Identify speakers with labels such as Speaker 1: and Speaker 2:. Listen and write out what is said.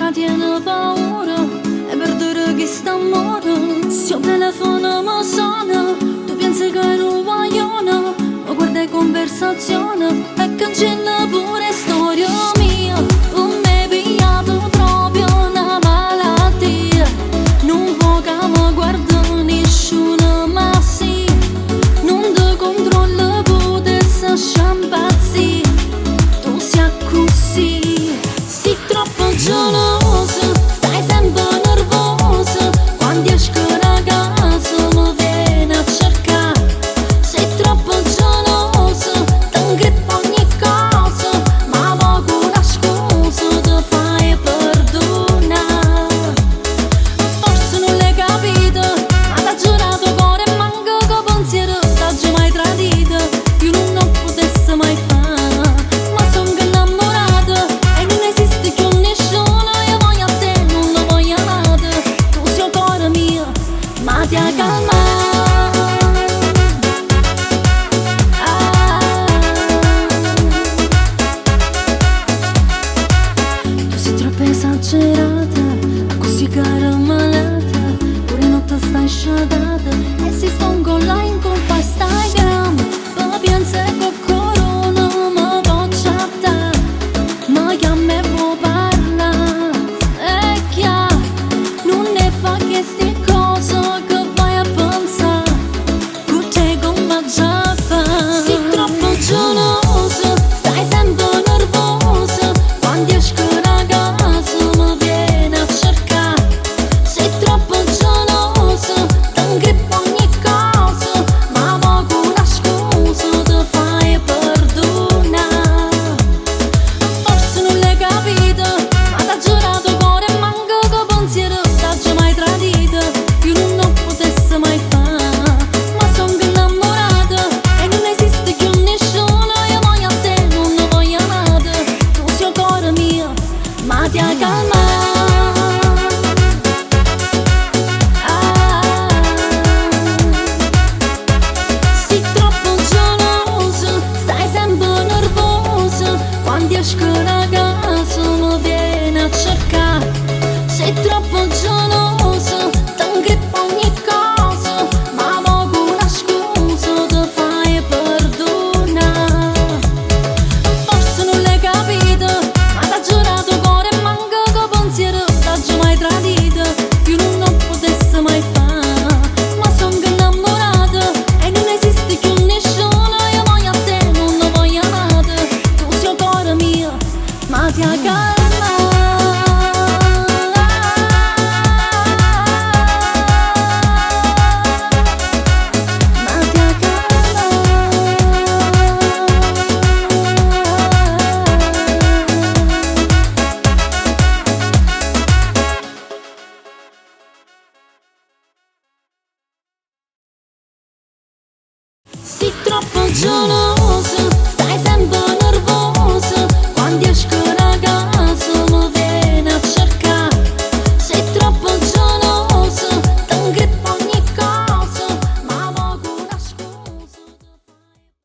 Speaker 1: Ca tiene paura 'e perdere chist'ammore. Si 'o telefono me sona, tu piense che è nu guaglione. Ma guarda 'e conversazione e cancella pure 'e storie mie. Tu m'hê pigliato proprio na malattia. Nun vuò ca me guarda nisciuno, ma sì. Nun te controllo putesse ascì a 'mpazzì. Tu si accussì, si troppo geloso, stai sempre nervoso. Quando esco da casa mi viene a cercare. Sei troppo geloso, t'ingrippa ogni cosa, ma poco una scusa ti fai perdonare. Forse non l'hai capito, ma t'ha giurato cuore e manco che pensiero t'aggio mai tradito. Io nun 'o putesse mai fa', ma songo innamorata e nun esiste cchiù nisciuno. Io voglio a te, nun voglio n'ato. Tu si 'o core mio, ma ti calmà. Ah. Tu sei troppo esagerata, così cara malata, pure notte stai scetata.